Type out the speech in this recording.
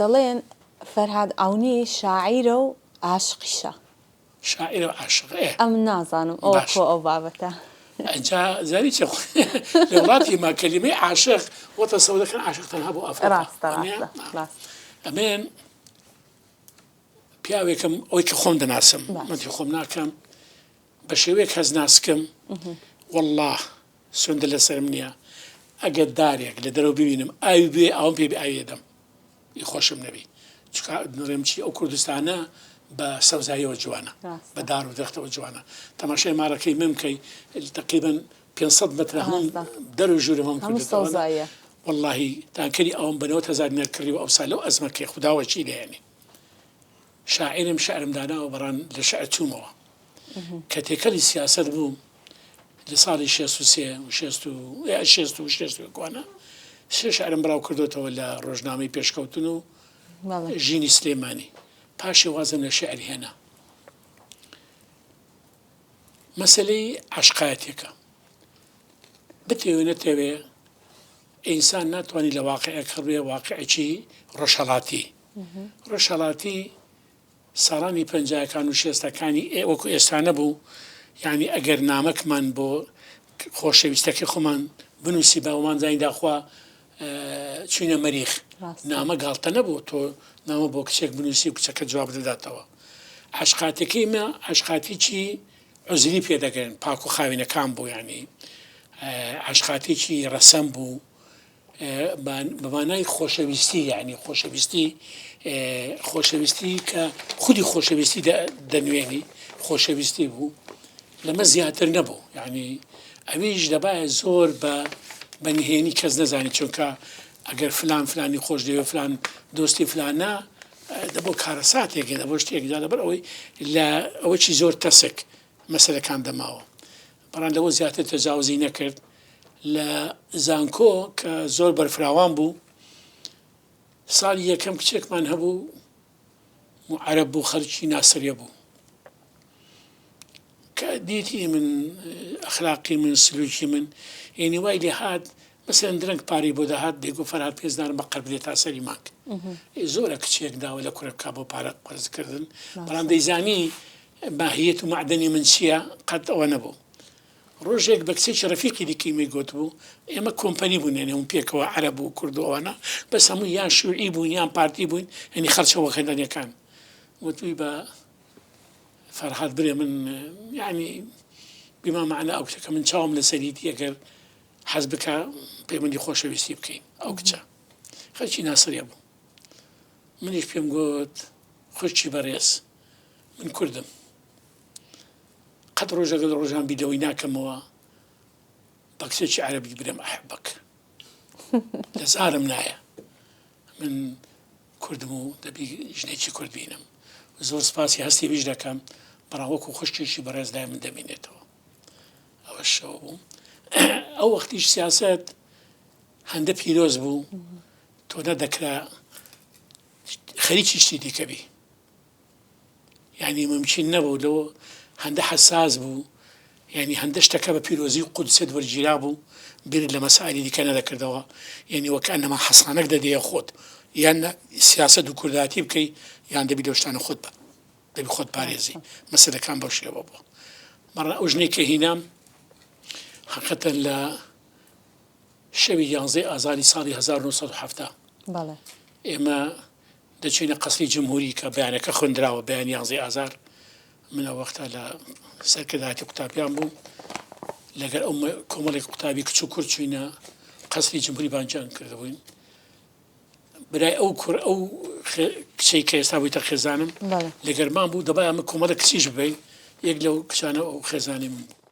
دەڵێن فەرهاد عەونی شاعیرە و عاشقیشە. شاعیرە و عاشق ئێ. ئەمن نازانم ئەوە باشە. کۆ ئەو بابەتە. ئەجا زانی چیە خۆ لە وڵاتی ما کەلیمەی عاشق وە تەسەور دەکەن عاشق تەنها بۆ ئافرەتە ڕاستە وانیە؟ ڕاستە ڕاستە. ئەمن پیاوێکم ئەوەی کە خۆم دەناسم باشە. مەدحی خۆم ناکەم بە شێوەیەک هەست ناسکم وەڵڵا سوێندە لەسەرم نییە ئەگەر دارێک لە دەرەوە ببینم ئاوی بوێ ئاوم پێ بێ ئاوی دەدەم ئی خۆشم نەبی چونکە دڵێم چی ئەو کوردستانە بە سەوزاییەوە جوانە بە دار و درەختەوە جوانە تەماشای ماڵەکەی من بکەی تقریبا 500 متر هەموو دەر و ژوورم هەموو هەموو کوردستانە سەوزاییە. واللهی تانکەری ئاوم بە 90 هەزار دینار کڕیوە ئەوسا لەو ئەزمەکەی خوداوە چی لێنێ شاعیرم شعرم داناوە بەڕان لە شعر چوومەوە کە تێکەڵی سیاسەت بووم لە ساڵی 63 و 66 وانە سێ شعرم بڵاو کردوتەوە لە ڕۆژنامەی پێشکەوتن و ژینی سلێمانی پاشی وازم لە شعر هێنا مەسلەی عشقایەتێکە بتەوێ نەتەوێ ئینسان ناتوانانی لە واقعێک هەڵبێ واقعێکی ڕۆژهەڵاتی ڕۆژهەڵاتی ساڵانی پەنجاکان و شێستەکانی ئێ وەکو ئێستا نەبوو یانی ئەگەر نامەکمان بۆ خۆشەویستەکەی خۆمان بنووسی باومان زانی داخوا چوینە مەریخ نامە گاڵتە نەبوو تۆ نامە بۆ کچێک بنووسی و کچەکە جواب دەداتەوە عشقاتەکەی مە عشقاتێکی عزری پێ دەگەن پاک و خاوێنەکان بوو ینی عشقاتێکی ڕەسەن بوو بە مانای خۆشەویستی یعنی خۆشەویستی خۆشەویستی کە خودی خۆشەویستی دەنوێنی خۆشەویستی بوو لەمە زیاتر نەبوو یعنی ئەویش دەبایە زۆر بە بە نهێنی کەس نەزانی چونکە ئەگەر فلان فلانی خۆش دەوێ فلان دۆستی فلانە دەبۆ کارەساتێک دەبۆ شتێکدا لەبەر ئەوەی لە ئەوەی زۆر تەسک مەسەلەکان دەماوە بەڵام لەوە زیاتر تەجاوزی نەکرد لە زانکۆ کە زۆر بەرفراوان بوو ساڵی یەکەم کچێکمان هەبوو و عەرەب بوو خەڵکی ناسریە بوو کە دیتی من ئەخلاقی من سلوکی من یعنی وای لێ هات مەسەلەن درەنگ پارەی بۆ دەهات دەیگۆ فەرهاد پێزدارم بە قەرب دێ تا سەری مانگ زۆرە کچێک داوە لە کوڕێک بکا بۆ پارە قەرزکردن بەڵام دەیزانی ماهیەت و مەعدەنی من چییە قەت ئەوە نەبوو ڕۆژێک بە کچێکی ڕەفیقی دیکەی می گوتبوو ئێمە کۆمپەنی بوون یعنی هەموو پێکەوە عەرەب و کورد و ئەوانە بەس هەموو یان شیوعی بوون یان پارتی بوون یعنی خەڵکە وەخێندەنیەکان وتوی بە فەرهاد برێ من یعنی بما معنى ئەو کچەکە من چاوم لەسەریتی ئەگەر حەز بکا پەیوەندی خۆشەویستی بکەین ئەو کچە خەلکی ناسریە بوو منیش پێم گوت خوشکی بەڕێز من کوردم قەت ڕۆژەگە لە ڕۆژان بیر لەوەی ناکەمەوە بە کچێکی عەرەبی برێم ئەحبەک لە زارم نایە من کوردم و دەبی ژنێکی کورد بینم زۆر سپاسی هەستی ویش دەکەم بەڵام وەکو خوشکێکی بەڕێز لای من دەمینێتەوە ئەوەش شەوە بوو ئەو وەختیش سیاسەت هەندە پیرۆز بوو تۆ نەدەکرا خەریکی شتی دیکە بی یعنی ممکن نەبوو لەوە هەندە حەساس بوو یعنی هەندە شتەکە بە پیرۆزی و قودسێت وەرگیرا بوو بیر لە مەسائلی دیکە نەدەکردەوە یعنی وەک ئەنەما حەسانەک دەدەیە خۆت یان سیاسەت و کورداتی بکەی یان دەبی لەو شتانە خۆت بە دەبی خۆت پارێزی مەسەلەکان بەو شێوە بووە بەڵام ئەو ژنەی کە هینام حقیقەتەن لە شەوی یانزەی ئازاری ساڵی 1970 بەڵێ ئێمە دەچینە قەسری جمهوری کە بەیانەکە خوێندراوە بەیان یانزەی ئازار من ئەو وەختە لە سەرکردایەتی قوتابیان بووم لەگەر ئەو کۆمەڵێک قوتابی کچ و کورد چوینە قەسری جمهوری بانجان کردبووین برای ئەو کوڕ ئەو کچەی کە ئێستا بوویتە خێزانم لە گەرمان بوو دەبای ئەمە کۆمەڵە کچیش ببین یەک لەو کچانە ئەو خێزانی من بوو.